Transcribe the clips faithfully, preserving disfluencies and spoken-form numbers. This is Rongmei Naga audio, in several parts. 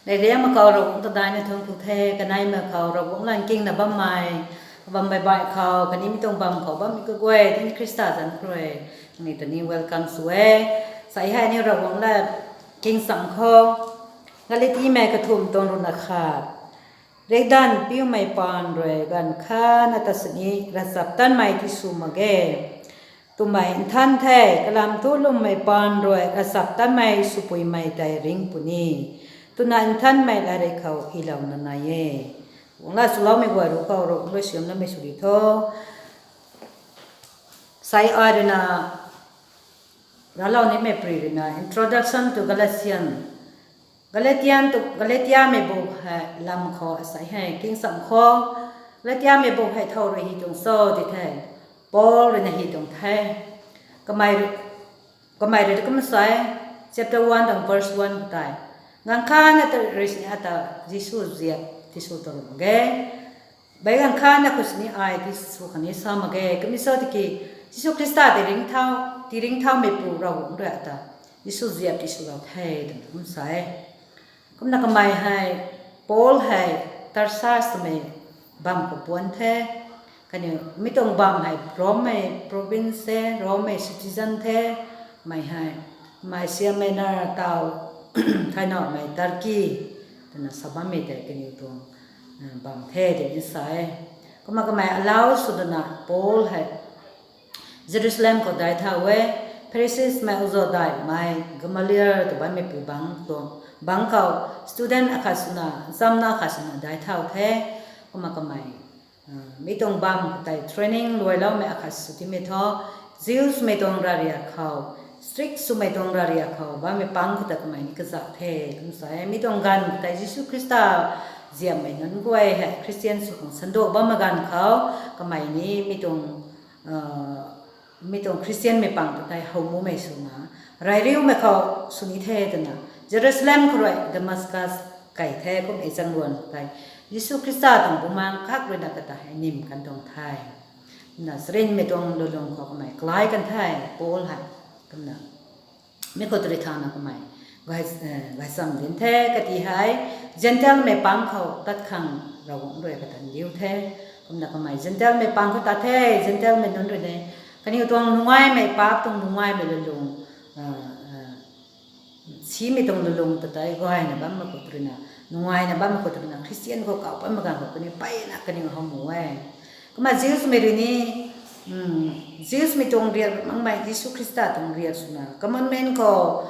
Leiliangmei khou Ravguangc ta daihna thuancku the, kaneimei khou Ravguangc lan kingna bammei, kabam baih baih khou, khatni mi tuang bam khou bammei kaguay, tini Khrista zanc khou rui, ni ta ni welcome sw e. Sai hei ni Ravguangc la king cham khou, Galatimei kathumh tuang ruhna khat. Riakdanv piumei paan rui ganv khatna ta sini ravchaptatmei tisw mak ge. Twmei nthan the, kalam thu lwmmei paan rui ravchaptatmei swpuimei tei ringc puni, twna nthanmei latrik khou hylouna nai e. Guangla swloumei guay ruc khou Ravguangc rui siamlamei sw di tho. Sai ai ruina raclou nimei pri ruina Introduction to Galatian, Galatian tu, Galatiamei bu hei lam khou asai hei king cham khou, Galatiamei bu hei thow rui hy tuang cho di the, Paul ruina hy tuang the. Kamei, kamei rui kum sa e, chapter one tuang verse one tei, ganv khatna ta rui sini ata Jisu ziap tisw tuang mak ge. Bei ganv khatna khou sini ai tisw khang ni sa mak ge. Kamei cho tiki, Jisu Khrista tei ringcthau, tei ringcthaumeipu Ravguangc rui ata Jisu ziap tiswlou the twna kum sa e. Kumna kamei hei, Paul hei Tarsus twmei bam khou puan the. Kaniw mi tuang bam hei Rommei province the, Rommei citizen the. Mei hei, mei Asia Minor taw, thaynamei Turkey twna sa bammei tei kaniw tuang bam the twna sa e. Kumna kamei allow sw dana Paul hei Jerusalem khou daic thau e. Pharisimei uzaw daihmei Gamaliel tw bammeipu bangc tuang bangc khou student akhat swna, chamna akhat swna daic thau the. Kumna kamei mi tuang bam khou tei training luailoumei akhat sw timei thu, Jewsmei tuang rariak khou, strict swmei tuang rariak khou bammei pang khou ta kamei ni kazauh the kum sa e. Mi tuang ganv khou tei Jisu Khrista ziammei nunc guay hei Christian sw khang sanduak bammei ganv khou, kamei ni mi tuang mi tuang Christianmei pang ta tei how mumei swna, rey riumei khou sw ni the twna, Jerusalem khou rui Damascus kai the. Kum e chang luan khou tei Jisu Khrista tuang bumaengc khat ruina kata hei nim kan tuang the. Kumna charynmei tuang lulung khou kamei kalai kan the, Paul hei. Kumna mi khou tei rui thana kamei gaychamv dinc the, kati hei Zentelmei pang khou tat khang Ravguangc rui kata ndiu the. Kumna kamei Zentelmei pang khou tat the, Zentelmei nunc rui ni kaniw tuang nungaimei, paap tuang nungaimei lulung, simei tuang lulung ta tei gayna bammei khou tei ruina, nungaina bammei khou tei ruina Christian khou kauh bammei ganv khou kaniw mpeyna kaniw how mu e. Kumna Jewsmei rui ni, Jewsmei tuang riak makmei Jisu Khrista tuang riak swna commandment khou,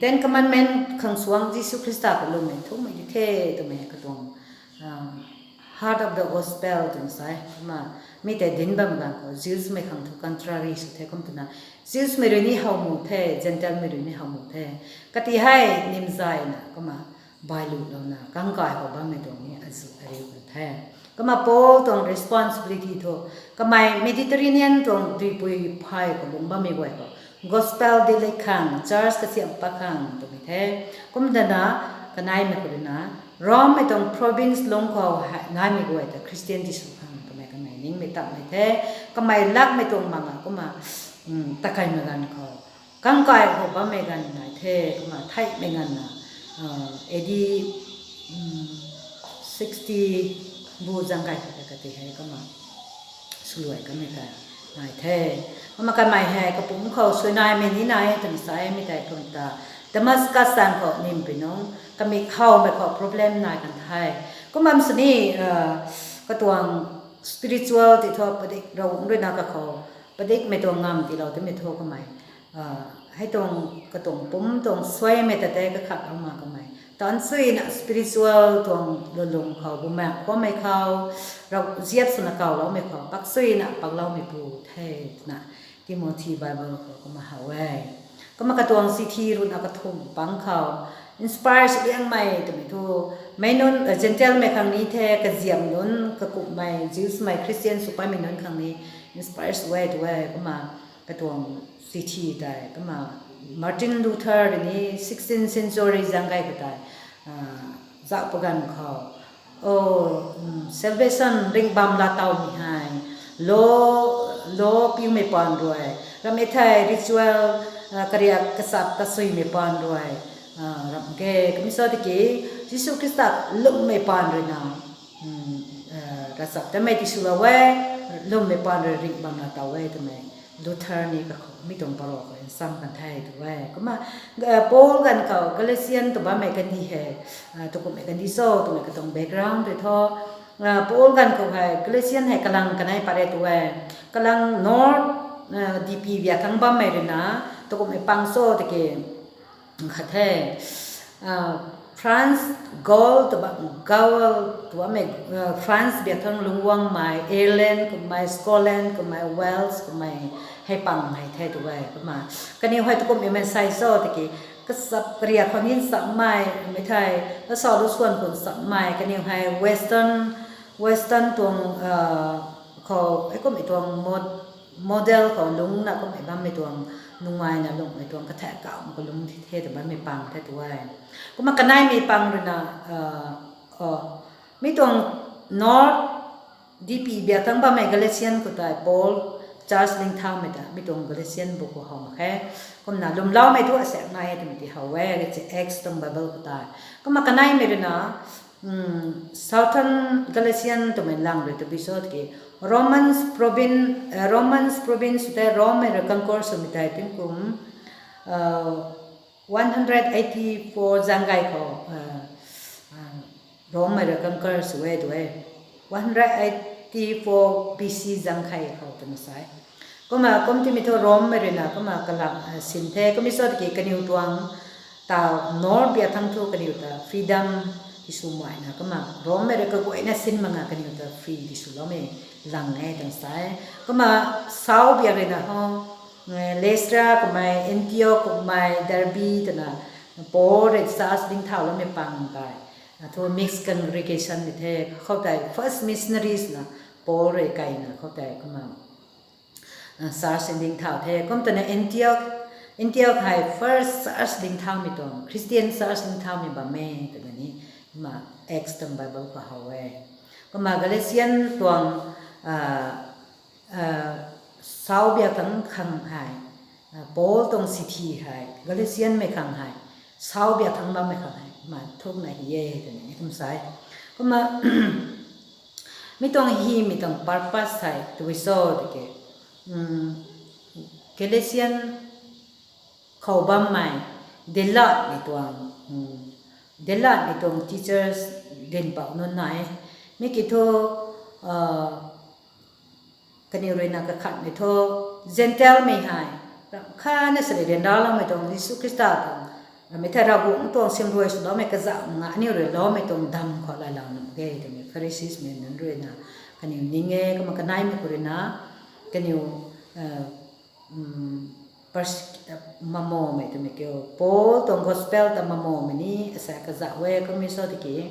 Ten Commandment khang suang Jisu Khrista khou lwmmei thumei di the twmei katuang heart of the gospel twna sa e. Kumna mi tei dinc bam ganv khou Jewsmei khang thu contrary sw the. Kum twna Jewsmei rui ni how mu the, Zentelmei rui ni how mu the. Kati hei nimzayna kumna bailulouna kangkai khou bammei tuang ni azu ariu kan the. Kumna Paul tuang responsibility thu kamei Mediterranean tuang duipui phay khou lungc bammei guay khou gospel dilei khang, church kasiam pat khang twmei the. Kumna dana kaneimei khou ruina Rommei tuang province lungc khou naimei guay ta Christian tisw khang twmei kamei ningmei tapmei the. Kamei lakmei tuang manga kumna takaimei ganv khou, kangkai khou bammei ganv nai the. Kumna theihmei ganvna A D sixty bu zaeng kai khou ta kati hei kumna swluai kanmei ta nai the. Kumna kamei hei kapumc khou suinaimei ni nai e twna sa e. Mi tei kum ta Damascus zaeng khou nimpui nungc kamik howmei khou problem nai kan the. Kum bam sini katuang spiritual ti thu padik Ravguangc ruina kakhou padikmei tuang ngamv tiilou timei thu kamei hei tuang katuang pumc tuang suaimei ta tei kakhaklou mak kamei taanc suina spiritual tuang lulung khou, bumaengc khuammei khou, Rav ziap swna kawloumei khou pak suina pakloumeipu the twna Timothy Bible khou kumna how e. Kumna katuang chithi ruhna kathumh pang khou inspire sw liangmei twmei thu meic nunc, Zentelmei khang ni the, kaziam nunc, kakumhmei Jewsmei Christian sw paimei nunc khang ni inspire sw e tu e. Kumna katuang chithi tei kumna Martin Luther rui ni sixteenth century zaeng kai khou tei zauh paganv khou, o, salvation ringhbam laatowmei hei law, law piumei paan rui, ramei thei ritual, kariak kachap kasuimei paan rui Ram ge, kumna sa tiki, Jisu Khrista lwmmei paan rui na, ravchaptatmei tiswlou e, lwmmei paan rui ringh bamna taw e twmei, Luther ni kakhou mi tuang parou khou nsam kan the tu e. Kumna, Paul ganv khou Galatian tw bammei kandih hei, tukumhmei kandih cho twmei katuang background tei thu, Paul ganv khou hei Galatian hei kalang kanei pat e tu e. Kalang north, Dipi biak thangc bammei rui na, tukumhmei pang cho tiki, khat the, France, Gaul tw bam, Gaul tw bammei, France biak thangc lungc guangmei, Ireland kummei, Scotland kummei, Wales kummei, hei pang hei the tu e. Kumna, kaniw hei tukumhmei maansei cho tiki, kachap kariak khou ni nchammei, mei thei, kasa lu swan khou nchammei, kaniw hei Western, Western tuang, khou, heikummei tuang model khou lungcna kummei bammei tuang, nungaina lungcmei tuang, kathak kauhmei khou lungc the tw bammei pang the tu e. Kumna kaneimei pang rui na, mi tuang north, Dipi biak thangc bammei Galatian khou tei Paul church lingthaumei ta, mi tuang Galatian bu khou how mak khe. Kumna lwmloumei thu asaekc nai e twmei ti how e, Acts tuang Bible khou tei. Kumna kaneimei rui na, Southern Galatian twmei lang rui tabui cho tiki, Romans province, Romans province tei Rommei rui conquer swmei tei tingkum, one hundred eighty four zang gay khou, Rommei rui conquer sw e tu e. One hundred eighty four B C zang khay khou twna sa e. Kumna kum timei thu Rommei rui na kumna kalam sin the, kummei cho tiki kaniw tuang ta north biak thangc thu kaniw ta freedom tisw maina kumna Rommei rui kaguayna sin mak nga kaniw ta free tiswloumei lang e twna sa e. Kumna south biak rui na ho, Lystra kummei, Antioch kummei, Derbe twna, Paul rui church dingthauloumei pang tei, thu mixed congregation ni the, khoutei first missionaries na Paul rui kaina khoutei kumna, church dingthau the. Kum twna Antioch, Antioch hei first church dingthaumei tuang, Christian church dingthaumei bam e twna ni, kumna Acts tuang Bible khou how e. Kumna Galatian tuang, south biak thangc khang hei, Paul tuang sithi hei Galatianmei khang hei, south biak thangc bammei khang hei kumna thukna hi e twna ni kum sa e. Kumna mi tuang hymei tuang purpose hei tabui cho tiki, Galatian khou bammei, delatmei tuang, delatmei tuang teachers dinhpouc nunc nai e. Mi ki thu, kaniw rui na kakhatmei thu, Gentilemei hei, ramh khatna sari ryanraloumei tuang, Jisu Khrista tuang, mei thei Ravguangc tuang simruai swloumei kazauh nga aniw rui loumei tuang dam khou lailou nuh mak ge twmei Phariseesmei nunc rui na, kaniw ning e, kumna kaneimei khou rui na, kaniw, persec-, mamomei twmei kiu, Paul tuang gospel ta mamomei ni asa kazauh e, kummei cho tiki,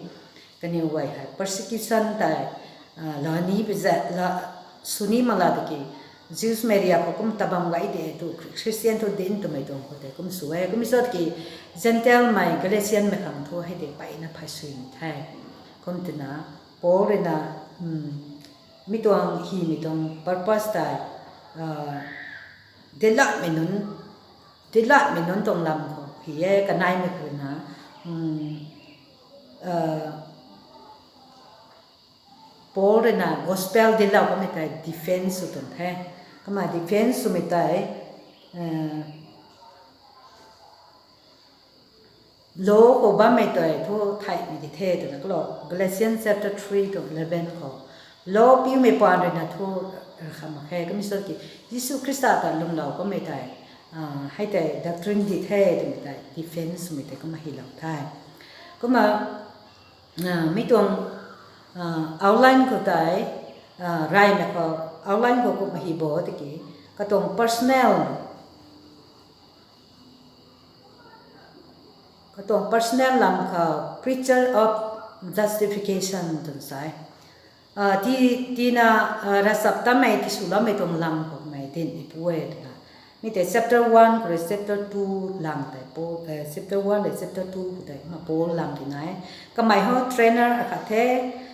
kaniw guay hei persecution tei, lani pezat la, sw ni mak la tiki, Jewsmei riak khou kum tabam gay de tu, Christian thu dinc twmei tuang khou tei kum sw e, kummei cho tiki, Gentilemei, Galatianmei khang thu hei de peyna phay suimei the. Kum twna, Paul rui na, mi tuang hymei tuang purpose tei, delatmei nunc, delatmei nunc tuang lam khou hi e, kaneimei khou rui na, Paul rui na gospel delau kamei tei defense sw tuang the. Kumna defense swmei tei, law khou bammei tei thu theihmei di the twna kalou, Galatians chapter three tuang eleven khou. Law piumei paan rui na thu rakha mak khe, kummei cho tiki, Jisu Khrista ta lwmlou kamei tei, hei tei doctrine di the twmei tei defense swmei tei kumna hylou the. Kumna, mi tuang, outline khou tei, reymei khou, outline khou kumna hy bo tiki, katuang personal, katuang personal lam khou preacher of justification twna sa e. Ti, tina, ravchaptatmei tiswloumei tuang lam khoumei dinhmei pu e twna. Mi tei chapter one khou rui chapter two lang tei Paul, chapter one le chapter two khou tei kumna Paul lang tina e. Kamei ho trainer akhat the,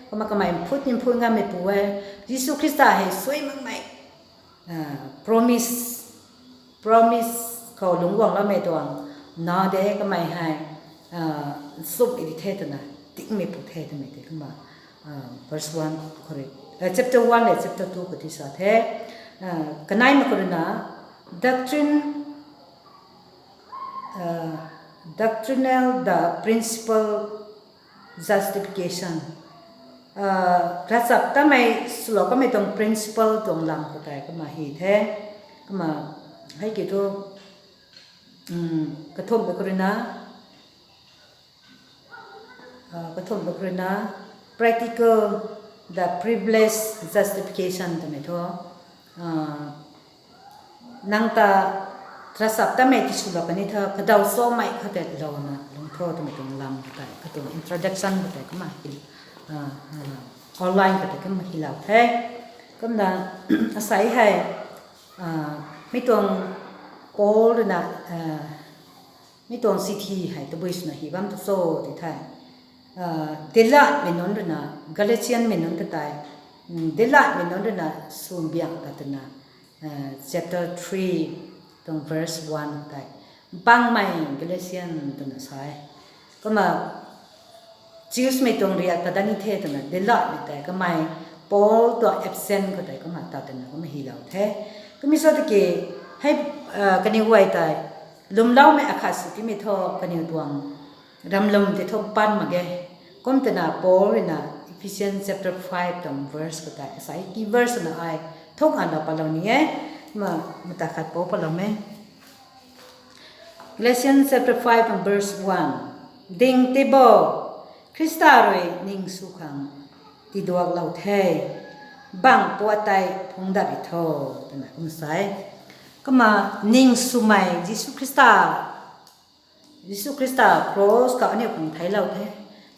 kumna kamei mphut ni mphut ngammeipu e. Jisu Khrista hei suai makmei, promise, promise khou lungc guangloumei tuang na de kamei hei. sum i di the twna, tingmei pu the twmei tei kumna, verse one khou rui, chapter one le chapter two khou ti sa the. Kanei mak khou rui na, doctrine, doctrinal the principle justification. Ravchaptatmei swlou kamei tuang principle tuang lam khou tei kumna hi the. Kumna hei ki thu, kathumhmei khou rui na, kathumhmei khou rui na, practical the privilege justification twmei thu, nang ta ravchaptatmei tiswlou kani tha, kadaw chomei khou tei louna lung tho twmei tuang lam khou tei, katuang introduction khou tei kumna, outline khou tei kumna hilou the. Kumna, asei hei, mi tuang Paul rui na, mi tuang chithi hei tabui swna hi bam tu cho ti the. Dilatmei nunc rui na, Galatianmei nunc ta tei, dilatmei nunc rui na sw biak ta twna, chapter three tuang verse one tei, bangmei Galatian twna sa e. Kumna Jewsmei tuang riak ta dat ni the twna dilatmei tei kamei Paul tuang absent khou tei kumna ta twna kumna hilou the. Kumna sa tiki, hei, kaniw guay tei lwmloumei akhat sw timei thu kaniw tuang ramlum tei thu pan mak ge. Kum twna Paul rui na Ephesians chapter five tuang verse khou tei, asei ki verse na ai thuk anlou palou ni e. Kumna mata khat pou palou me. Galatians chapter five and verse one. Ding ti bo, Khrista rui ning sw khang tiduaklou the, bang puat tei phungc dat ri tho, twna kumna sa e. Kumna ning swmei Jisu Khrista, Jisu Khrista cross khou aniu khang theiclou the.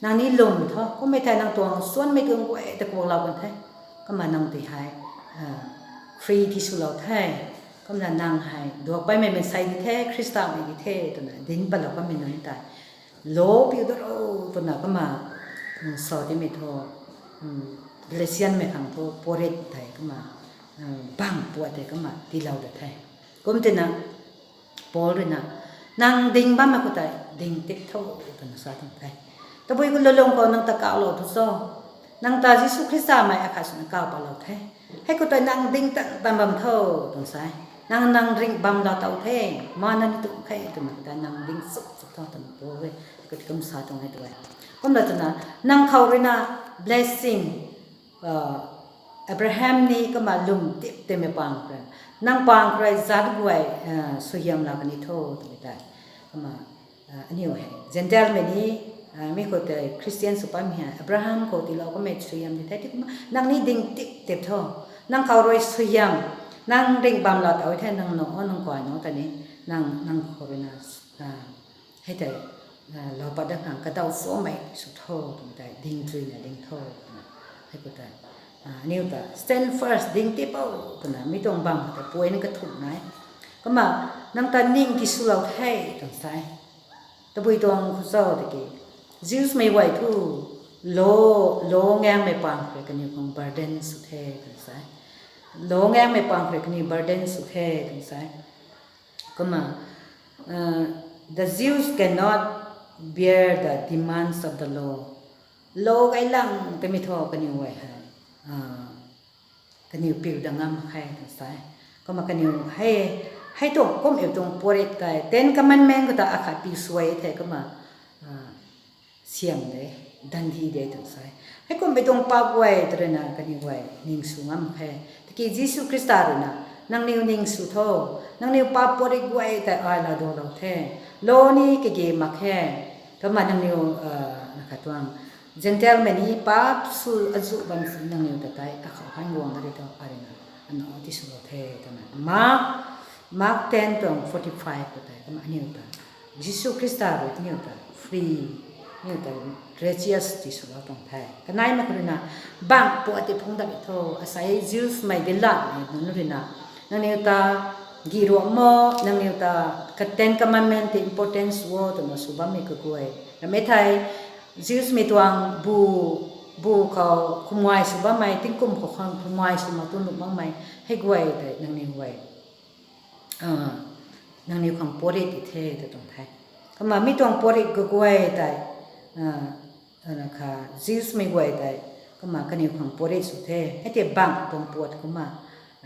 Nang ni lwm tho, kummei thei nang tuang suanmei tuang guay ta kuaklou kan the. Kumna nang ti hei free tiswlou the. Kumna nang hei duak paimei maansei di the, Khristamei di the twna dinc patlou kanmei nunc tei, lo piu dat ro twna kumna sa timei thu, Galatianmei khang thu puat tei kumna, bang puat tei kumna tiilou dat the. Kum twna Paul rui na, nang ding bammei khou tei ding tip tho twna sa tuang the. Tabui khou lulung khou nang ta kawlou tu cho? Nang ta Jisu Khristamei akhat swna kaw palou the. Hei khou tei nang ding tan tan bam tho twna sa e. Nang, nang ringh bam la tow the, mana ni tum khe twmei khou tei nang ding chuk chuk tho twna Paul rui hei khou tei kum sa tuang e tu e. Kumna twna, nang khou rui na blessing, Abraham ni kumna lwm tip twmei pang khou rui, nang pang khou rui zat guay suaihiam la kani tho twmei tei. Kumna aniu hei Zentelmei ni, mi khou tei Khristian sw pam hei Abraham khou tiilou kamei suaihiam di the, ti kumna nang ni ding tip tip tho. Nang khou rui suaihiam, nang ringh bam la tow the, nang na o nang kai nunc ta ni, nang, nang khou rui na hei tei lou pat dat khang kadaw chomei sw tho twmei tei ding chuina ding tho twna. Hei khou tei aniu ta stand first, ding tip o twna mi tuang bam khou tei point kathumh nai. Kumna nang ta ning tiswlou the twna sa e. Tabui tuang khou cho tiki, Jewsmei guay thu, law, law ngaengmei pang khou rui kaniw khang burden sw the twna sa e. Law ngaengmei pang khou rui kaniw burden sw the twna sa e. Kumna, the Jews cannot bear the demands of the law. Law gaylang twmei thu kaniw guay hei, kaniw piu dat ngam khe twna sa e. Kumna kaniw hei, hei tuang kum e tuang puat tei Ten Commandment khou ta akhat piu suai the kumna, siam de, dandi de twna sa e. Heikumhmei tuang paap guay ta rui na kaniw guay ning sw ngam khe. Tiki Jisu Khrista rui na, nangniw ning sw tho, nangniw paap puat guay tei ai laa duaklou the. Law ni kage mak khe. Kumna nangniw, na khat tuang, Zentelmei ni paap sw azuh bam si nangniw ta tei akhou han guang na ri tho, ai rui na aniu tiswlou the twna. Mark, Mark ten tuang forty five khou tei kumna aniu ta Jisu Khrista rui aniu ta free, aniu ta gracious tiswlou tuang the. Kanei mak khou rui na, bang puat tei phungc dat ri tho, asei Jewsmei dilatmei nunc rui na, nangniw ta giruak mo, nangniw ta ka Ten Commandment tei importance o twna sw bammei kaguay ramei thei, Jewsmei tuang bu, bu khou khumgay sw bammei, tingkum khou khang khumgay sw mak tu nuh makmei hei guay tei nangniw guay, nangniw khang puat ti the ta tuang the. Kumna mi tuang puat kaguay tei kha Jews mei guay tei kumna kaniw khang puat ri sw the. Hei tei bangh tuang puat kumna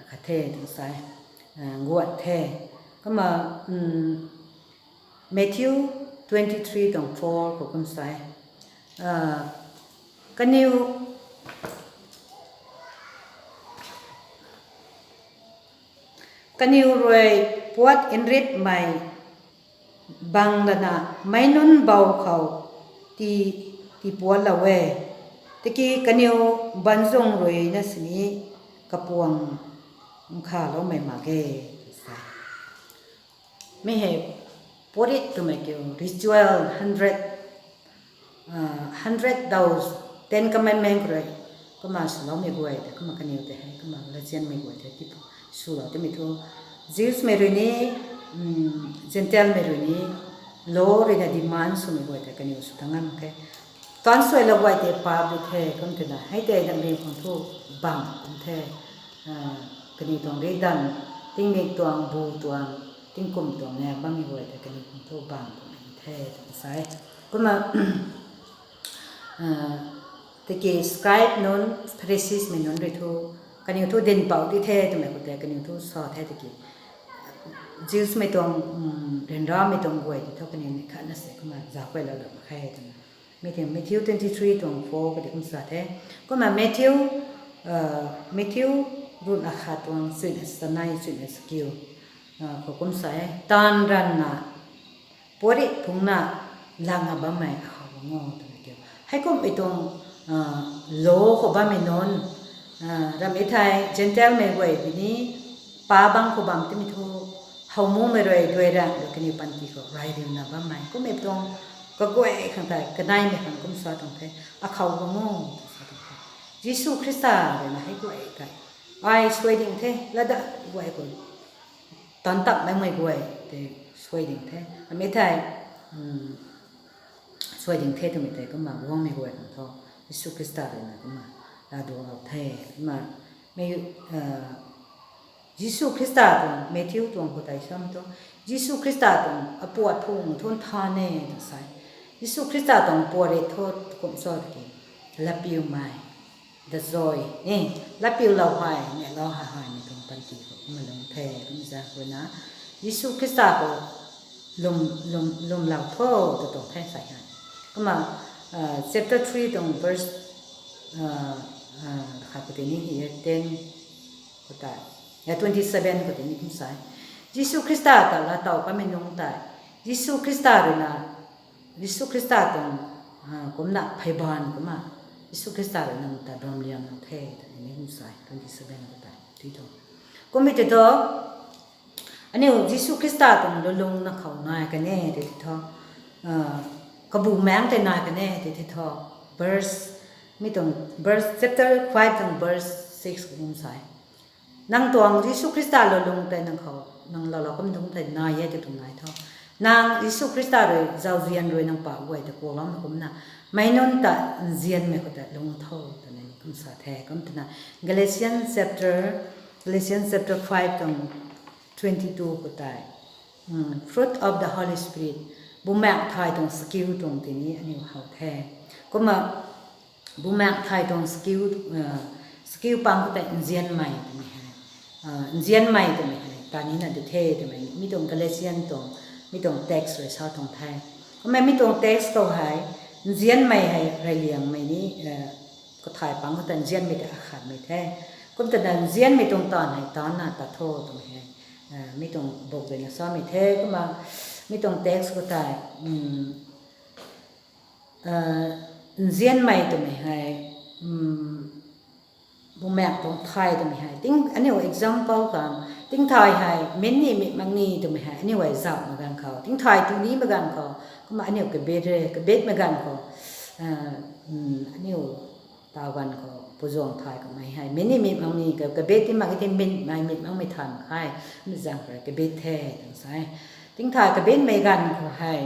kha the twna sa e, guat the. Kumna Matthew twenty three tuang four khou kum sa e, kaniw kaniw rui puat nritmei bang lana meic nunc bou khou tii tii puatlou e. Tiki kaniw banzung rui na sini kapuang nkhaloumei mak ge, sa e. Mi hei puat ri twmei kiu ritual hundred, hundred daus, Ten Commandment khou rui kumna swloumei guay tei kumna kaniw tei hei kumna Galatian mei guay tei tii swlou timei thu, Jews mei rui ni, Gentile mei rui ni, law rui na demand swmei guay tei kaniw sw tang ngam the. Tan suailou guay tei paap di the kum twna hei tei dang ri khang thu bangh kum the. Kaniw tuang ridan, tingmik tuang, bu tuang, tingkum tuang na bammei guay tei kaniw khang thu bangh kum the twna sa e. Kumna tiki scribe nunc, Pharisees mei nunc rui thu kaniw thu dinhpouc di the twmei khou tei kaniw thu sa the tiki Jews mei tuang ryanramei tuang guay tei thu kaniw ni khatna se kumna zauc guaylou lou mak khe twna Matthew, Matthew twenty three tuang four khou tei kum sa the. Kumna Matthew, Matthew ruhna khat tuang chuina chanei, chuina chakiu khou kum sa e, taanv ranvna puat ri phungna langna bammei akhou guang o twmei kiu. Heikummei tuang law khou bammei nunc, ramh e thei Gentile mei guay bi ni, pa bang khou bam timei thu, how mumei rui duai rang rui kaniw panty khou rai riuna bammei kummei tuang kaguay khang tei kaneimei khang kum sa tuang the, akhou guang o twna sa tuang the. Jisu Khrista rui na hei guay tei ai suai ding the, latdanv guay khou tan tapmei guay tei suai ding the, amei thei suai ding the twmei tei kumna guangmei guay khang thu Jisu Khrista rui na kumna laaduanglou the. Kumna mei Jisu Khrista tuang Matthew tuang khou tei samei thu, Jisu Khrista tuang apuat phung thu nthan e twna sa e. Jisu Khrista tuang puat ri thu kum cho tiki, latpiumei, the joy, e, latpiulou hei, neilou hei, heimei tuang panty khou kumna lung the, kum zaeng rui na Jisu Khrista khou lwm, lwm, lwmlou tho tw tuang the sa e. Kumna chapter three tuang verse khat khou tei ni hi e, ten khou tei, twenty seven khou tei ni kum sa e. Jisu Khrista ta laatow kamei nungc tei, Jisu Khrista rui na, Jisu Khrista tuang kumna pheybaanv kumna Jisu Khrista rui nang ta bamliang nang the twna ni kum sa e, twenty seven khou tei tei thu. Kummei tei thu aniu Jisu Khrista tuang lulungna khou nai kan e tei thu, kabumaengc tei nai kan e tei thu, verse, mi tuang verse, chapter five tuang verse six khou kum sa e. Nang tuang Jisu Khrista lulung tei nang khou, nang loulou kum tuang tei nai e tei tuang nai tho. Nang Jisu Khrista rui zauzian rui nang pa guay ta kuakloumei kumna, meic nunc ta nzianmei khou tei lung tho twna ni kum sa the. Kum twna Galatians chapter, Galatians chapter five tuang twenty two khou tei, fruit of the Holy Spirit, Bumaengc Nthay tuang chakiu tuang tei ni aniu how the. Kumna Bumaengc Nthay tuang chakiu, chakiu pang khou tei nzianmei twmei hei, nzianmei twmei hei ta nina di the twmei mi tuang Galatian tuang, mi tuang text rui sa tuang the. Kummei mi tuang text khou hei nzianmei hei reyliangmei ni, kathay pang khou tei nzianmei tei akhatmei the. Kum twna nzianmei tuang taanv hei taanvna tat tho twmei hei mi tuang book rui na samei the. Kumna mi tuang text khou tei nzianmei twmei hei Bumaengc Nthay twmei hei, aniu example khang, tingthay hei min ni mik mak ni twmei hei aniu hei zauhmei ganv khou, tingthay tu nimei ganv khou, kumna aniu kabet re, kabetmei ganv khou, aniu taw ganv khou puzuang thay kamei hei min ni mik mak ni, kabet ti mak e tei min mei mik makmei thay mak khe, mi zaeng khou rui kabet the twna sa e. Tingthay kabetmei ganv khou hei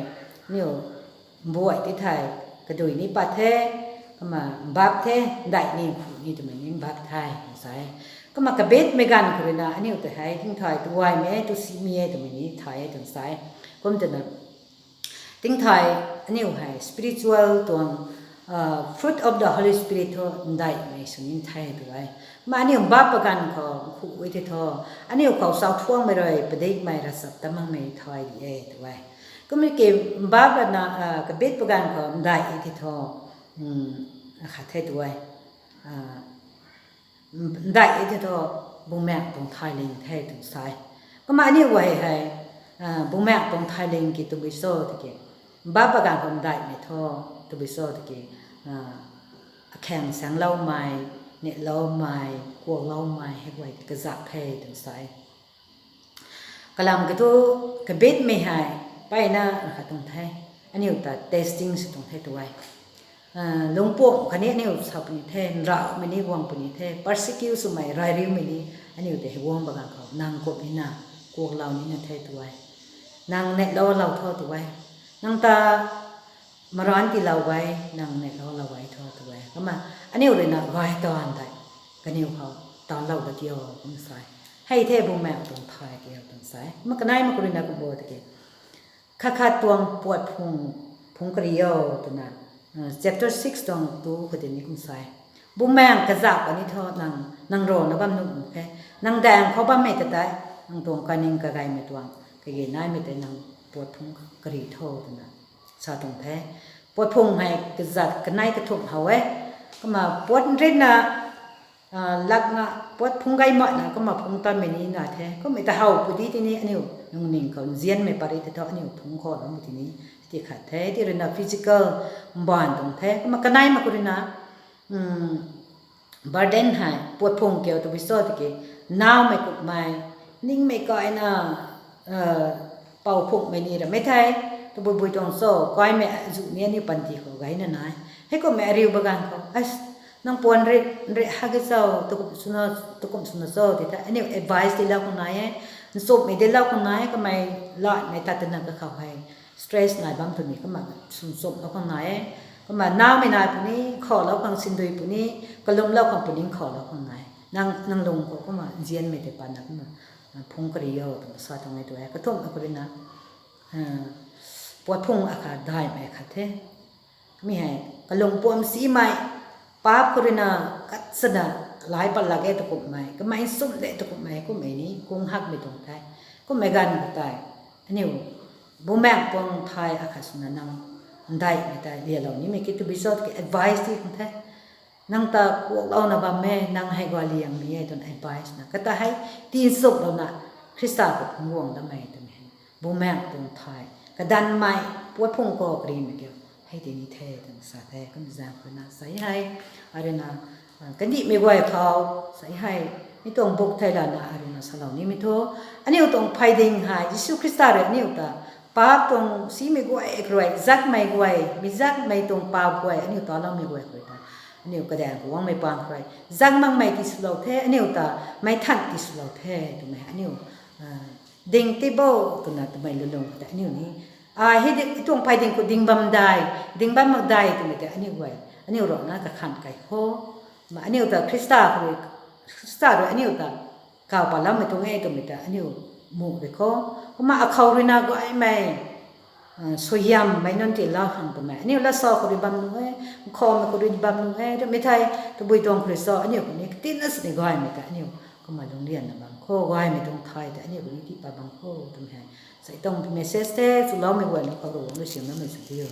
aniu mbuay ti thei kadui ni pat the, kumna mbak the, ndai ni khu ni twmei ni mbak the twna sa e. Kumna kabetmei ganv khou rui na aniu tei hei tingthay tuaymei e, tusimei e twmei ni thay e twna sa e. Kum twna Tingthai aniu hei spiritual tuang fruit of the Holy Spirit thu ndaihmei sw ni the tu e. Kumna aniu bap paganv khou khu e the thu, aniu khou sauthuangmei rui padikmei ravchap tat makmei thay di e tu e. Kumna ki bap rana kabit paganv khou ndaih e the thu, khat the tu e. Ndaih e the thu, Bumaengh tuang thayling the tw sa e. Kumna aniu guay hei Bumaengh tuang thayling ki tabui cho tiki, bap paganv khou ndaihmei thu tabui cho tiki, akhaeng saengloumei, neihloumei, kuakloumei hei guay ti kazak the tw sa e. Kalam kiu thu, kabitmei hei mpeyna khat tuang the, aniu ta testing sw tuang the tu e. Lungpuam khatni aniu sa puni the, nrauhmei ni guang puni the, persecute swmei, reyriumei ni aniu tei hei guang paganv khou nang kumhmei na kuaklou nina the tu e. Nang neihloulou tho tu e. Nang ta maranc tiilou e, nang neihloulou e tho tu e. Kumna aniu ruina gay taanv tei kaniw khou taanclou da tio kum sa e. Hei the Bumaengh tuang thay kiu tw sa e. Kumna kanei mak khou ruina kum bo tiki, khat khat tuang puat phung, phungc kari o twna chapter six tuang tu khou tei ni kum sa e. Bumaengh kazauh kani thu nang, nang rana bam nuh nuh khe. Nang daeng khou bammei ta tei, nang tuang kaning kageymei tuang kage naimei tei nang puat phungc kari tho twna sa tuang the. Puat phung hei kazat kanei kathumh how e. Kumna puat nritna, lakna puat phungc gay makna kumna phungc tanmei ni na the. Kummei ta how pudi tini aniu lungning khou nzianmei pary tei thu aniu phungc khou lou mu tini, ti khat the. Ti ruina physical mbaanv tuang the. Kumna kanei mak khou ruina burden hei puat phung kiu tabui cho tiki, nawmei kumhmei, ningmei kaina, pou phungmei ni ramei the. Tabui bui tuang cho, kaimei azuh ni aniu panty khou gayna nai. Heikumhmei ariu paganv khou, nang puan nrit, nrit hak e cho, takumh swna cho ti the aniu advice tiilou khang nai e. Nchumhmei tiilou khang nai e, kamei latmei tat twna kakhou hei stress nai bam twni kumna swn nchumhlou khang nai e. Kumna nawmei nai puni, khoulou khang sindui puni, kalumlou khang puni, khoulou khang nai e. Nang, nang lung khou kumna nzianmei tei patna kumna phungc kari o twna sa tuang e tu e. Kathumh khou ruina puat phung akhat daihmei khat the. Mi hei kalung puam simei, paap khou ruina katsana lay pat lak e takumhmei, kamei nchumh de takumhmei, kummei ni kung hakmei tuang the. Kummei ganv khou tei aniu Bumaengh tuang thay akhat swna nang ndaihmei tei lialou nimei ki tabui cho tiki advice ti khang the. Nang ta kuaklouna bam e, nang hei gualiangmei e twna advice na kata hei tinchuplouna Khrista khou phungc guang damei twmei hei Bumaengh tuang thay kadanmei puat phung khou karimei kiu hei tini the twna sa the. Kumna zaeng khou ruina sa hei, aruina kandihmei guay khou sa hei, mi tuang buk thei lana aruina salou nimei thu, aniu tuang pheyding hei Jisu Khrista rui aniu ta paap tuang simei guay khou rui, zakmei guay, mi zakmei tuang paap guay aniu taloumei guay khou rui ta, aniu kadaeng khou guangmei paan khou rui zak makmei tiswlou the, aniu ta meic than tiswlou the twmei aniu ding ti bo twna twmei lulung khou tei aniu ni, hei tuang pheyding khou ding bam dai, ding bam mak dai twmei tei aniu guay, aniu rana kakhanh kai kho. Kumna aniu ta Khrista khou rui, Khrista rui aniu ta kaw paloumei tuang e twmei ta aniu muh rui kho. Kumna akhou ruina gaymei suaihiammei nunc tiilou khang twmei aniu lat sa khou rui bam nuh e, nkhoumei khou rui bam nuh e twmei thei, tabui tuang khou rui cho, aniu khou ni katinna sini gaymei tei aniu kumna lungrianna bam kho, gaymei tuang thay tei aniu khou ni tii pat bam kho twmei hei sei tuang message the. Chuloumei guayna khou Ravguangc rui siamloumei sw diu.